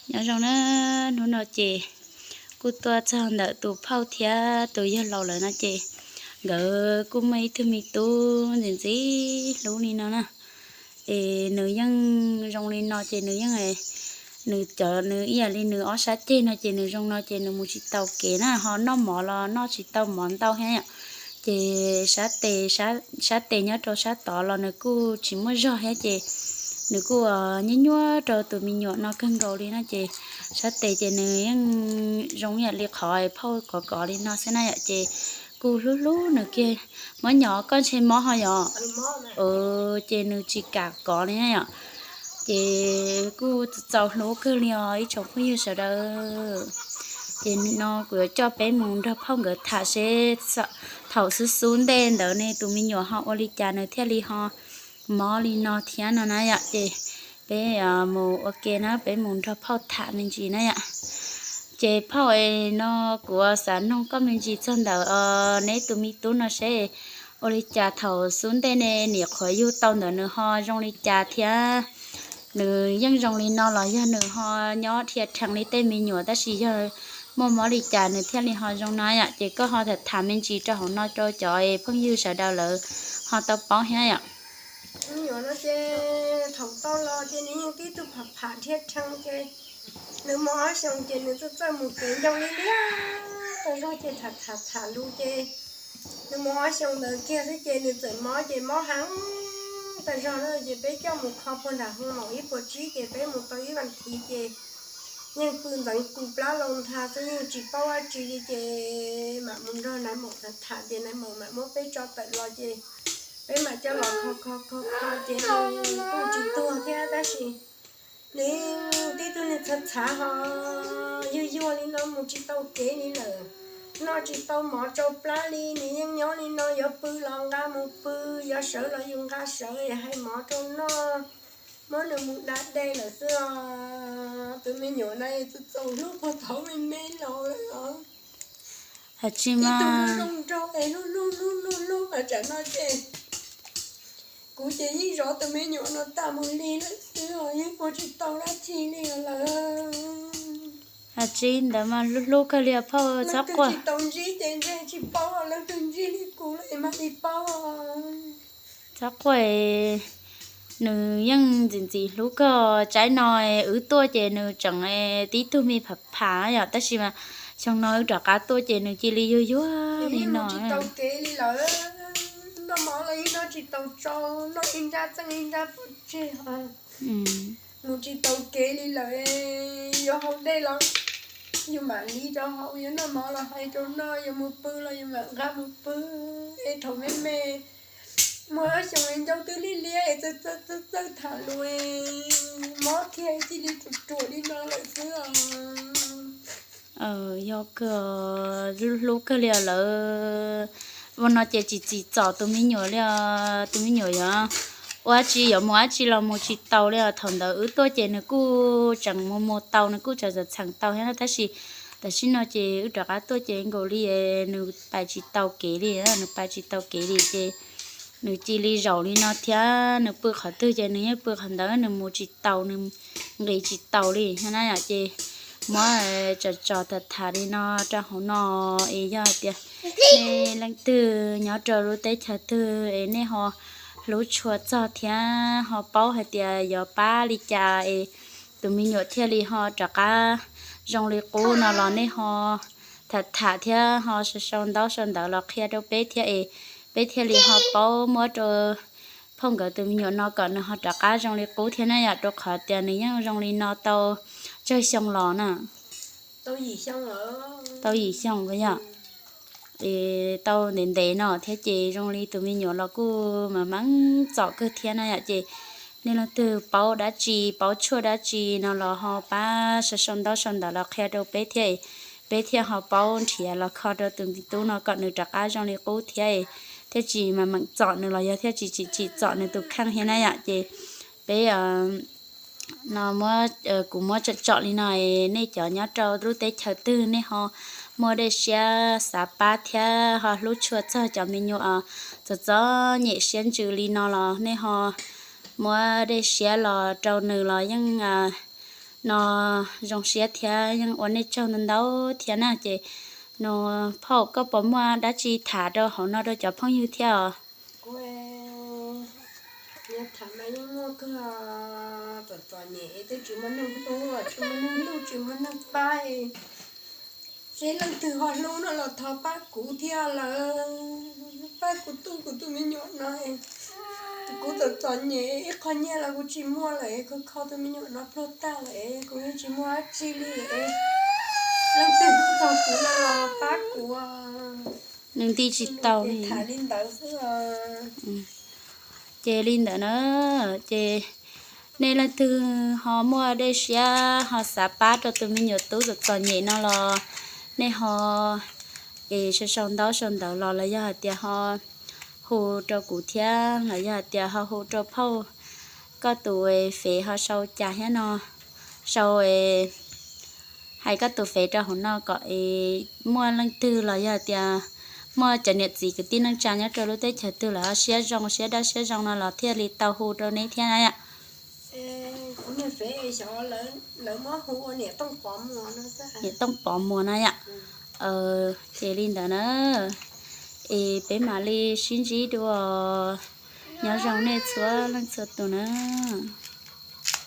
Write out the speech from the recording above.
Nyob zoo na, hnub no ces kuj tuaj txog ntawm tus phauj thiab tus yawg laus lawm no ces nkawd kuj muaj ib tug me tub ntxim ntxim hlub li no na. Es nws yeej zoo li no ces nws yeej, nws cov nws ib yam li nws ob sab ceg no ces nws zoo no ces nws mus tsis tau kev na, ho noj mov los noj tsis tau mov ntau thiab yom. Ces sab tes, sab tes nyob rau sab tod los nws kuj tsis muaj zog thiab ces nws kuj nyuaj nyuaj rau tus me nyuam no kawg nkaus li no ces sab tes ces nws yeej zoo ib yam li qhov phauj kov kov li no xwb na yom. Ces kuj hlub hlub nws kiag. Mob nyob koj ntshe mob ho yom? Ces nws tsis kam kov li na yom. Ces kuj txaus hlub kawg li os ib tsoom phooj ywg sawv daws. Ces no kuv yuav coj peb mus nrog phauj nkawd tham seb thaum xub xub ntej ntawd ne tus me nyuam ho ua li cas nws thiaj li ho mob li no thiab no na yom. Ces peb mus ua ke na, peb mus nrog phauj tham me ntsis na yom. Ces phauj, es no kuv xav noog koj me ntsis txog ntawm neb tus me tub no seb ua li cas thaum xub ntej ne nim qhuav yug tau ntawd nws ho zoo li cas thiab nws yeej zoo li no los yog nws ho nyob dhia rhees li tej me nyuam tab sis yog muaj mob li cas nws thiaj li ho zoo no yom. Ces koj ho tham tham me ntsis rau hauv no rau cov phooj ywg sawv daws lawv ho tau paub thiab yom. Me nyuam no ces thaum tau los ces nws yeej tib tug pham pham dhia rhees ces nws mob ob xyoos ces nws txawj txawj mus kev ncau li liab tag zog ces tham tham tham lus ces nws mob ob xyoos ntawd kiag xwb ces nws txawm mob ces mob heev tag zog na ces peb coj mus kho puag nram hoo maum ib puas tsib ces peb mus tau ib vas thiv ces yeej pw ntxeev kus plab laus nthav xwb yeej tsis paub dab tsi li ces mam mus nrog nais maum tham tham ces nais maum mam muab peb tso tawm los ces peb mam coj los kho kho kho kho ces nws kuj tsis tuag thiab tab sis nws tib tug neeg txhav txhav ho yuag yuag li no mus tsis tau kev li lawm, noj tsis tau mov tsau plab li, nws yeej nyob li no yuav pw los nqa mus pw, yuav sawv los yus nqa sawv, hais mov rau noj, muab nws mus da dej lawm xwb os. Tus me nyuam no txaus hlub puag thaum me me los lawm os. Hais tsis mas zoo nraug es hlub hlub hlub hlub hlub mas tsam no ces kuv ces yeej zov tus me nyuam no tag mus li lawm xwb os, yeej ua tsis tau dab tsi li lawm. Hais tsis ntawd mas hlub hlub kawg li phauj, txhob quaj. Tsis tau ntsib ces ntshe tsis paub, leej twg ntsib li kuv lawm es mam li paub. Txhob quaj, nws yeej ntxim ntxim hlub kawg. Tsaib no wb tuaj ces nws tseem tib tug me pham pham yom, tab sis mas xyoo no wb rov qab tuaj ces nws cia li yuag yuag li no. Tsis tau kev li lawm, noj mov los yeej noj tsis tau tsau, noj ib nrab txeej ib nrab pov tseg, mus tsis tau kev li lawm. Yuav haus dej los yus mam li rau haus, yuav noj mov los hais rau noj, yuav mus pw los yus mam nqa mus pw. Es thaum me me muaj ob xyoos es ncauj twb liab liab es txawj txawj tham lus, mob kiag cia li ruam ruam li no lawm xwb os. Yog kawg, hlub kawg li lawm. Ua no ces tsis tsim txom tus me nyuam li os, tus me nyuam yog ua dab tsi yuav mus dab tsi los mus tsis tau li os. Thaum ntawd wb tuaj ces nws kuj tseem mus mus tau, nws kuj tseem txheem tau thiab tab sis tam sim no ces wb rov qab tuaj ces nkaus li nws pais tsis tau kev li, nws pais tsis tau kev li ces nws cia li zaum li no thiab. Nws pw qhov twg ces nws yeej pw qhov ntawd, nws mus tsis tau, nws nqis tsis tau li thiab na yom. Ces muab tso tso tham tham li no rau hauv no es yog hais tias nej leej twg nyob rau lub teb chaws twg es nej ho hlub tshua txog thiab ho paub hais tias yuav pab li cas es tus me nyuam thiaj li ho rov qab zoo li qub no los nej ho tham tham thiab ho sau sau ntaub sau ntawv los qhia rau peb thiab es peb thiaj li ho paub, muab rau phauj nkawd tus me nyuam no kom nws ho rov qab zoo li qub thiab na yom, rau qhov tias nws yeej zoo li no tau tsawg xyoo los na. Tau yim xyoo yom. Es tau ntev ntev no thiab ces zoo li tus me nyuam los kuj mas meej txom kawg thiab na yom. Ces nej leej twg paub dab tsi, paub tshuaj dab tsi no los ho pab sau sau ntaub sau ntawv los qhia rau peb thiab, peb thiaj ho paub nrhiav los kho rau tus me tub no kom nws rov qab zoo li qub thiab, thiaj tsis mas meem txom nws los yog thiaj tsis tsim txom nws tus kheej thiab na yom. Ces peb no muab, kuv muab tsom tsom li no, nej cov nyob rau lub teb chaws twg nej ho muaj dej siab xav pab thiab ho hlub tshua txog cov me nyuam txom txom nyem siab ntsws li no los nej ho muab dej siab los rau nws los yeej No zoo siab thiab yeej ua nej tsaug ntau ntau thiab na. Ces no phauj, koj puas muaj dab tsi tham rau hauv no rau cov phooj ywg thiab os? Tham mas yeej muaj kawg, txom txom nyem twb tsis muaj neeg hlub, tsis muaj neeg hlub tsis muaj neeg pab. Seb leej twg ho hlub no los thov pab kuv thiab lawm, pab kuv tu kuv tus me nyuam no. Kuv txom txom nyem ib qho nyiaj los kuv tsis muaj lawm, kuv kho tus me nyuam no pluag tag lawm, kuv yeej tsis muaj dab tsi li. Leej twg hlub txog kuv no los pab kuv. Nws nti tsis tau li. Tham li ntawd xwb. Ces li ntawd na, ces nej leej twg ho muaj dej siab ho xav pab rau tus me nyuam tub txom txom nyem no los nej ho es sau sau ntaub sau ntawv los los yog hais tias ho hu rau kuv thiab los yog hais tias ho hu rau phauj, koj tus fev ho sau cas thiab no, sau hais koj tus fev rau hauv no kom es muaj leej twg los yog hais tias muaj cov niam txiv kwv tij neej tsa nyob rau lub teb chaws twg lawm ho siab zoo siab dawb siab zoo no los thiaj li tau hu rau neb thiab na yom. Niam Tooj Pov Muas na yom. Ces li ntawd na, es peb mam li sib ntsib dua, nyob zoo nej txhua leej txhua tus na.